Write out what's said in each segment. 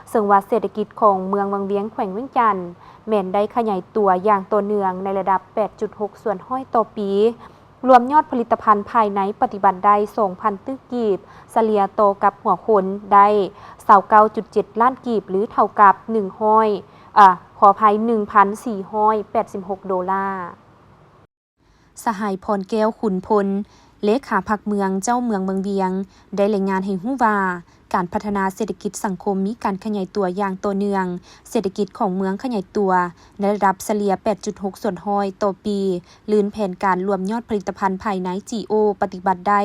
ເຊິ່ງວ່າເສດຖະກິດຂອງເມືອງວັງວຽງ ແຂວງວຽງຈັນ ແມ່ນໄດ້ຂະຫຍາຍຕົວຢ່າງຕໍ່ເນື່ອງໃນລະດັບ ແປດຈຸດຫົກສ່ວນຮ້ອຍຕໍ່ປີ, ລວມຍອດຜະລິດຕະພັນພາຍໃນປະຕິບັດໄດ້ ສອງພັນຕື້ກີບ, ສະເລ່ຍຕໍ່ກັບຫົວຄົນໄດ້ ຊາວເກົ້າຈຸດເຈັດລ້ານກີບ ຫຼື ເທົ່າກັບ ໜຶ່ງຮ້ອຍ ອາ ຂໍອະໄພ ໜຶ່ງພັນສີ່ຮ້ອຍແປດສິບຫົກໂດລາ. ສະຫາຍ ພອນແກ້ວ ຂຸນພົນ ເລຂາພັກເມືອງ ເຈົ້າເມືອງວັງວຽງ ໄດ້ລາຍງານໃຫ້ຮູ້ວ່າ ການພັດທະນາເສດຖະກິດສັງຄົມມີການຂະຫຍາຍຕົວຢ່າງຕໍ່ເນື່ອງ, ເສດຖະກິດຂອງເມືອງຂະຫຍາຍຕົວໃນລະດັບສະເລ່ຍ ແປດຈຸດຫົກສ່ວນຮ້ອຍຕໍ່ປີ, ລື່ນແຜນການລວມຍອດຜະລິດຕະພັນພາຍໃນ ຈີໂອ ປະຕິບັດໄດ້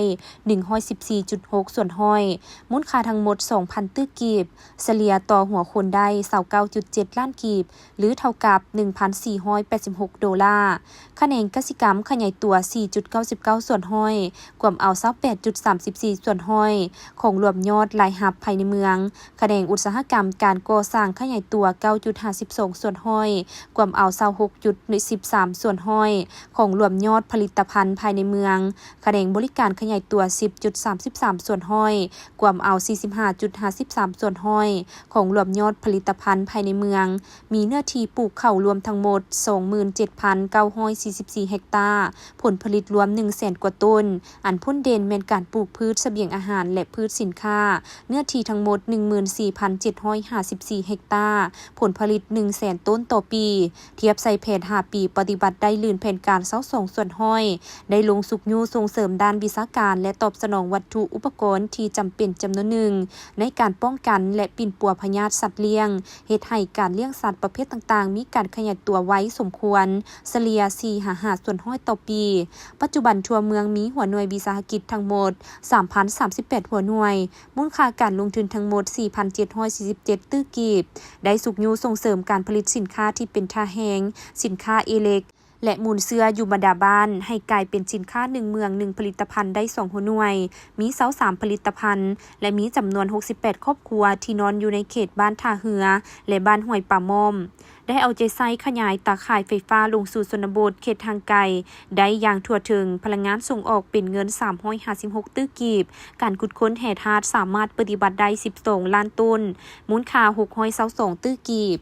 ໜຶ່ງຮ້ອຍສິບສີ່ຈຸດຫົກສ່ວນຮ້ອຍ, ມູນຄ່າທັງໝົດ ສອງພັນຕື້ກີບ, ສະເລ່ຍຕໍ່ຫົວຄົນໄດ້ ຊາວເກົ້າຈຸດເຈັດລ້ານກີບ ຫຼື ເທົ່າກັບ ໜຶ່ງພັນສີ່ຮ້ອຍແປດສິບຫົກໂດລາ. ຂະແໜງກະສິກຳຂະຫຍາຍຕົວ ສີ່ຈຸດເກົ້າສິບເກົ້າສ່ວນຮ້ອຍ, ກວມເອົາ ຊາວແປດຈຸດສາມສິບສີ່ສ່ວນຮ້ອຍ ຂອງລວມຍອດລາຍຮັບພາຍໃນເມືອງ. ຂະແໜງອຸດສາຫະກຳການກໍ່ສ້າງຂະຫຍາຍຕົວ ເກົ້າຈຸດຫ້າສິບສອງສ່ວນຮ້ອຍ, ກວມເອົາ ຊາວຫົກຈຸດສິບສາມສ່ວນຮ້ອຍ ຂອງລວມຍອດຜະລິດຕະພັນພາຍໃນເມືອງ. ຂະແໜງບໍລິການຂະຫຍາຍຕົວ ສິບຈຸດສາມສິບສາມສ່ວນຮ້ອຍ, ກວມເອົາ ສີ່ສິບຫ້າຈຸດຫ້າສິບສາມສ່ວນຮ້ອຍ ຂອງລວມຍອດຜະລິດຕະພັນພາຍໃນເມືອງ. ມີເນື້ອທີ່ປູກເຂົ້າລວມທັງໝົດ ສອງໝື່ນເຈັດພັນເກົ້າຮ້ອຍສີ່ສິບສີ່ເຮັກຕາ, ຜົນຜະລິດລວມ ໜຶ່ງແສນກວ່າໂຕນ, ອັນພົ້ນເດັ່ນແມ່ນການປູກພືດສະບຽງອາຫານ ແລະ ພືດສິນຄ້າ, ເນື້ອທີ່ທັງໝົດ ໜຶ່ງໝື່ນສີ່ພັນເຈັດຮ້ອຍຫ້າສິບສີ່ເຮັກຕາ, ຜົນຜະລິດ ໜຶ່ງແສນໂຕນຕໍ່ປີ. ທຽບໃສ່ແຜນຫ້າປີປະຕິບັດໄດ້ລື່ນແຜນການ ຊາວສອງສ່ວນຮ້ອຍ, ໄດ້ລົງຊຸກຍູ້ສົ່ງເສີມດ້ານວິຊາການ ແລະ ຕອບສະໜອງວັດຖຸອຸປະກອນທີ່ຈຳເປັນຈຳນວນໜຶ່ງ ໃນການປ້ອງກັນ ແລະ ປິ່ນປົວພະຍາດສັດລ້ຽງ, ເຮັດໃຫ້ການລ້ຽງສັດປະເພດຕ່າງໆ ມີການຂະຫຍາຍຕົວໄວສົມຄວນ, ສະເລ່ຍ ສີ່ຫາຫ້າສ່ວນຮ້ອຍຕໍ່ປີ. ປັດຈຸບັນທົ່ວເມືອງມີຫົວໜ່ວຍວິສາຫະກິດທັງໝົດ ສາມພັນສາມສິບແປດຫົວໜ່ວຍ, ມູນຄ່າການລົງທຶນທັງໝົດ ສີ່ພັນເຈັດຮ້ອຍສີ່ສິບເຈັດຕື້ກີບ, ໄດ້ຊຸກຍູ້ສົ່ງເສີມການຜະລິດສິນຄ້າທີ່ເປັນທ່າແຮງ, ສິນຄ້າເອເລັກ ແລະ ມູນເຊື້ອຢູ່ບັນດາບ້ານ ໃຫ້ກາຍເປັນສິນຄ້າໜຶ່ງເມືອງໜຶ່ງຜະລິດຕະພັນໄດ້ສອງຫົວໜ່ວຍ, ມີຊາວສາມຜະລິດຕະພັນ ແລະ ມີຈຳນວນຫົກສິບແປດຄອບຄົວທີ່ນອນຢູ່ໃນເຂດບ້ານທ່າເຮືອ ແລະ ບ້ານຫ້ວຍປາໝ້ອມ. ໄດ້ເອົາໃຈໃສ່ຂະຫຍາຍຕາຂ່າຍໄຟຟ້າລົງສູ່ຊົນນະບົດເຂດຫ່າງໄກໄດ້ຢ່າງທົ່ວເຖິງ, ພະລັງງານສົ່ງອອກເປັນເງິນສາມຮ້ອຍຫ້າສິບຫົກຕື້ກີບ, ການຂຸດຄົ້ນແຮ່ທາດສາມາດປະຕິບັດໄດ້ສິບສອງລ້ານໂຕນ, ມູນຄ່າຫົກຮ້ອຍຊາວສອງຕື້ກີບ.